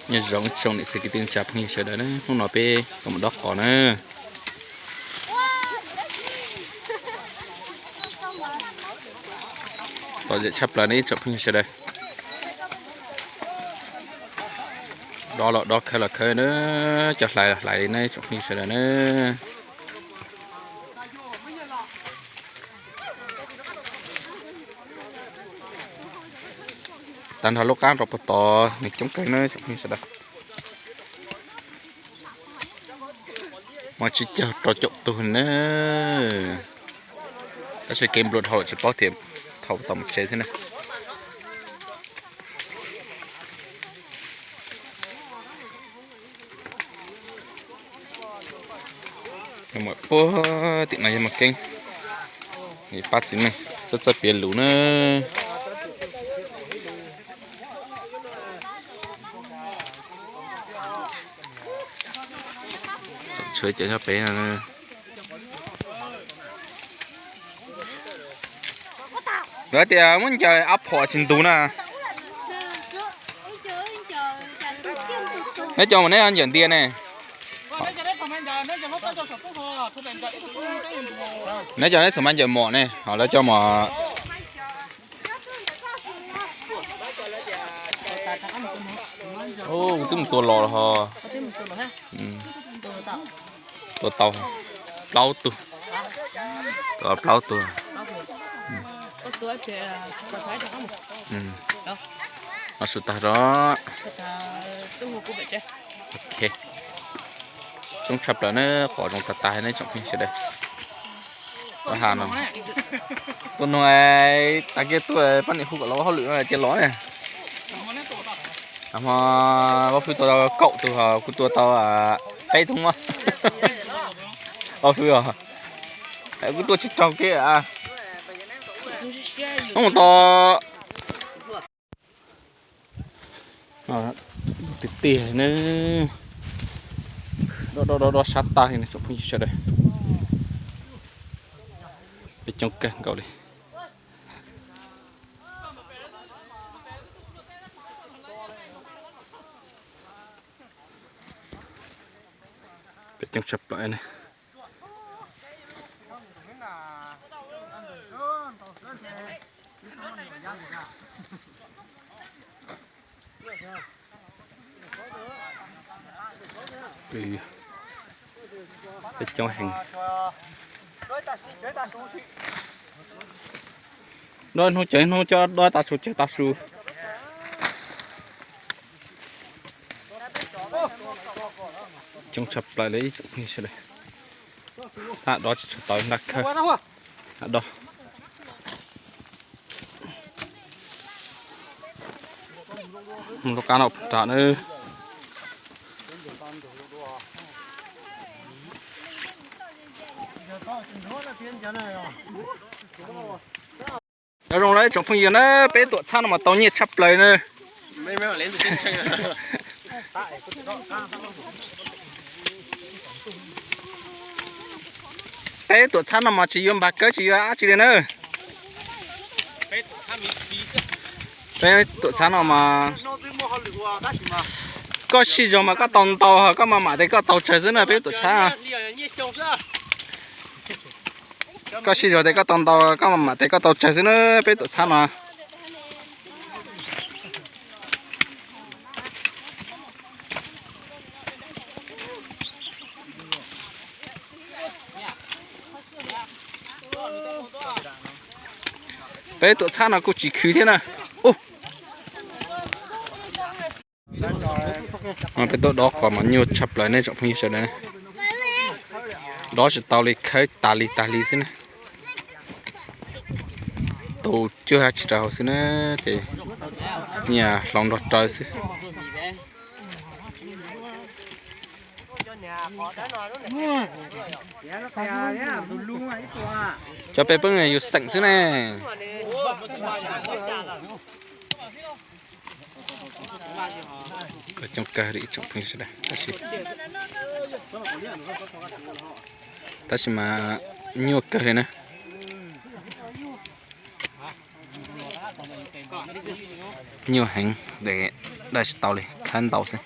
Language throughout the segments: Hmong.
Nyob zoo tsoom niam txiv kwv tij neej tsa phooj ywg sawv daws na, hnub no peb tuaj mus dob qos na. Lom zem tshaj plaws ne ib tsoom phooj ywg sawv daws. Dob los dob, khawb los khawb na, cov hlais los hlais li na ib tsoom phooj ywg sawv daws na. Tag nrho lub qab rau puag tod nws coob kawg na tsoom phooj ywg sawv daws. Muaj tsib caug rau caum tug na. Tab sis kev nplua dhau lawm tsis paub tias thaum tau mus tsev xwb na. Puag tim no yog Maj Keeb, pab txiv neej txawj txawj piav lus na. Tshuav cov nyob pem no. Lawv tias muab ncaws ab phom tsis ntug na. Neb cov mus neb ncaws ntia ne. Neb cov neb xum mas ncaws mom ne, ho lawv cov mom. Kuv twb mus tua los ho. Tua tau plaub tug. Tua plaub tug. Los su tag rau. Ok. Coob tshaj plaws na, qos zoo tag tag ne tsoom phooj ywg sawv daws. Ua ha no, tus nug tas kiag tuaj poj niam hu kom los ua hauj lwm no cia los ne. Hmo Vaj Fwj tua tau kaum tug, kuv tua tau peb tug mas. Vaj Fwj os, kuv tua tsis raug kiag. Mus tos. Tiag tiag na. Dob dob dob dob sab tag li na tsoom phooj ywg sawv daws. Peb coob kawg nkaus li. Peb coob tshaj plaws na. Peb coob heev. Dob hnub cawv hnub coj dob tav su cawv tav su. Coob tshaj plaws li ib tsoom phooj ywg sawv daws. Tab dob tsis tshua tau nraj khawb. Tab dob. Lub qab no nram na. Nyob zoo na ib tsoom phooj ywg na, peb tuam txhab no mas tau nyiaj tshaj plaws na. Peb tuam txhab no mas tsis yuav npag kawb tsis yuav dab tsi li na. Peb tuam txhab no mas koj sij zog mas koj tau ntau, koj maj mam tes koj tau tsawg xwb na peb tuam txhab. Koj sij zog tes koj tau ntau, koj maj mam tes koj tau tsawg xwb na peb tuam txhab no. Peb tuam txhab no kuj tsis khwv thiab na. Peb tuaj dob qos mas nyuaj tshaj plaws nej tsoom phooj ywg sawv daws. Dob tsis tau li, khawb tas li tas li xwb na. Tus cuag tsis raug hauv xwb na, ces nyias hloov nrog raws xwb. Cov peb peb yus xeem xwb ne. Coob kawg li tsoom phooj ywg sawv daws, tab sis, tab sis mas nyuaj kawg li na. Nyuaj heev, dai tsis tau li. qab ntaus xwb.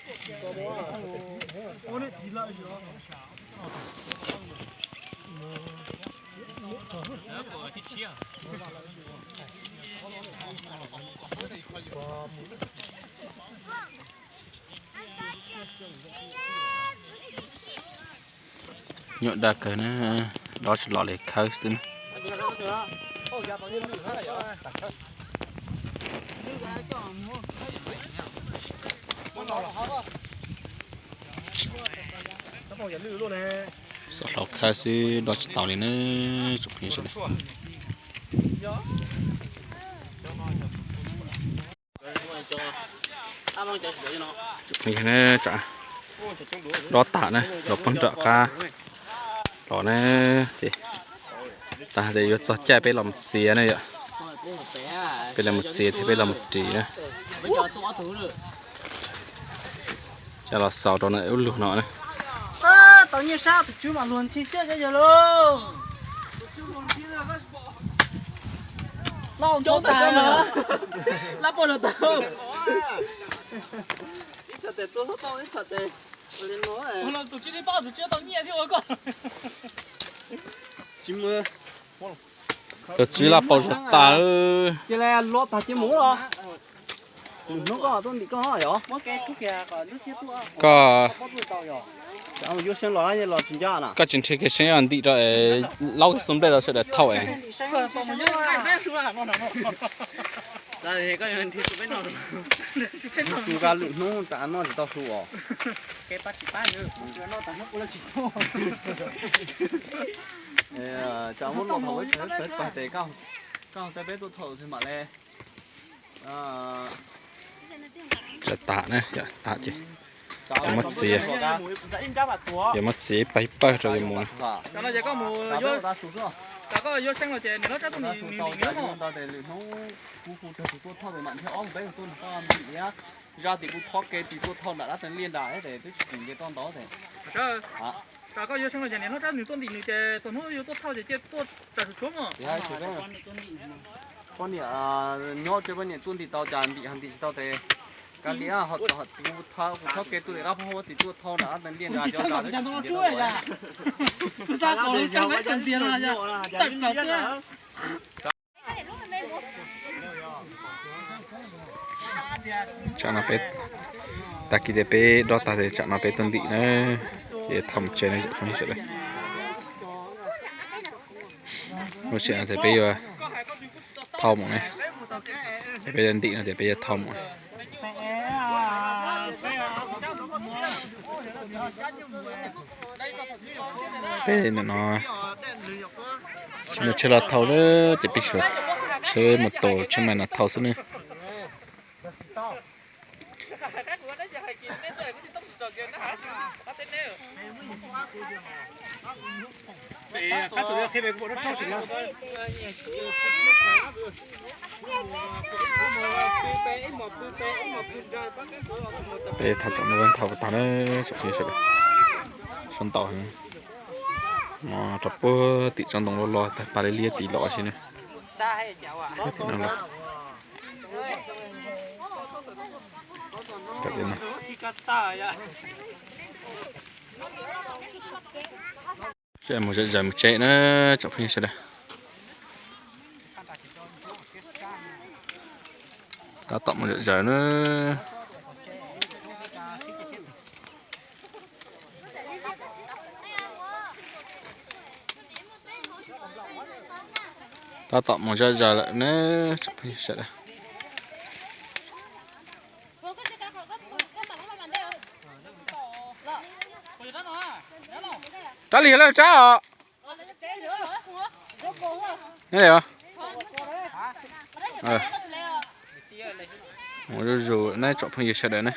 Nyuaj dag kawg na, dob tsis los li khawb xwb na. Xav hlau khawb xwb dob tsis tau li na, tsoom phooj ywg sawv daws. Dob tag na, los puag nram qab los na, ces tag ces yuav txog caij peb los mus txiav na yom. Peb los mus txiav thiab peb los mus ris na. Coj los xaus rau ub lug no na. Tau nyiaj sab tus tswv mas luag ntxhi xiab cov yawg lauj. Lauj, ntau tas, lab poj los tau. Tus tsis li pab tus tsis tau nyiaj thiab ua koj. Tus tsis lab poj zog tas. Cia li lo tag cia mus los. Lwm hnub koj tuaj ntim koj yom. Koj, koj tsis nrhiav kiag seeb os, ntim rau es laub kiag xub nplej rau sawv daws thauj es. Nqa lwm hnub tas noj tsis tau su os. Tsam muab no thaum peb pais tes, koj tau peb tuaj thauj xwb mam le. Tsam tas na, tas ces yuav muab txiav, yuav muab txiav ib pawg ib pawg rau yuav mus na. Zaj tim kuv thob ke tim tuaj thauj nram dab tees liaj nram, twb tsis tsis nce toj ntau tes. Koj yuav seev los ces niam hlob rab nws tuaj ntim nws ces thaum hnub yuav tuaj thauj ces cia tuaj tsam tshuav mog. Poj niam nyob tsev, poj niam tuaj ntim tau cas ntim, ho ntim tsis tau tes kav liam, ho kuv thob ke tuaj tim qab phob huab tim tuaj thauj nram dab tees liaj nram. Tsam no peb, tag kis tias peb dob tag tes tsam no peb tuaj ntim na, ces thauj mus tsev na tsoom phooj ywg sawv daws. Lub sij hawm no ces peb yuav thauj mus na, ces peb yuav ntim no ces peb yuav thauj mus. Peb ntawm no tsis muaj tsheb los thauj na, ces peb suav tsheb mus tus tsheb mais no thauj xwb na. Peb thauj tsoom no thauj tag na, tsoom phooj ywg sawv daws. Sab ntaus heev. Rau puag tim tsob ntoo loj loj tag pas liab liab tid los si na. Tim no los. Mus zom zaws mus tsev na, tsoom phooj ywg sawv daws. Tab tom mus zom zaws na. Tab tom mus zom zaws lawm na, tsoom phooj ywg sawv daws. Rab li lawm rab os. Mus zuj zus na tsoom phooj ywg sawv daws na.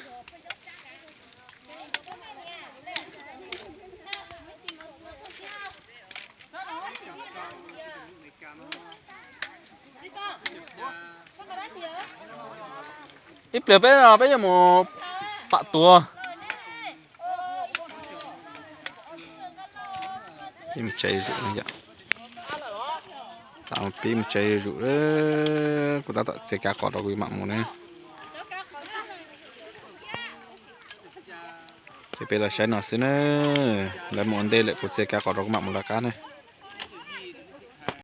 Ib pliag peb no peb yuav mus pam tuav. Peb mus tsev zuj zus yom. Peb mus tsev zuj zus, kuv tab tom txiav kav qos rau kuv mam mus ne. Ces peb los saib no xwb na. Lawv mus ua ntej lawm, kuv txiav kav kom rau kuv mam mus lawv qab na.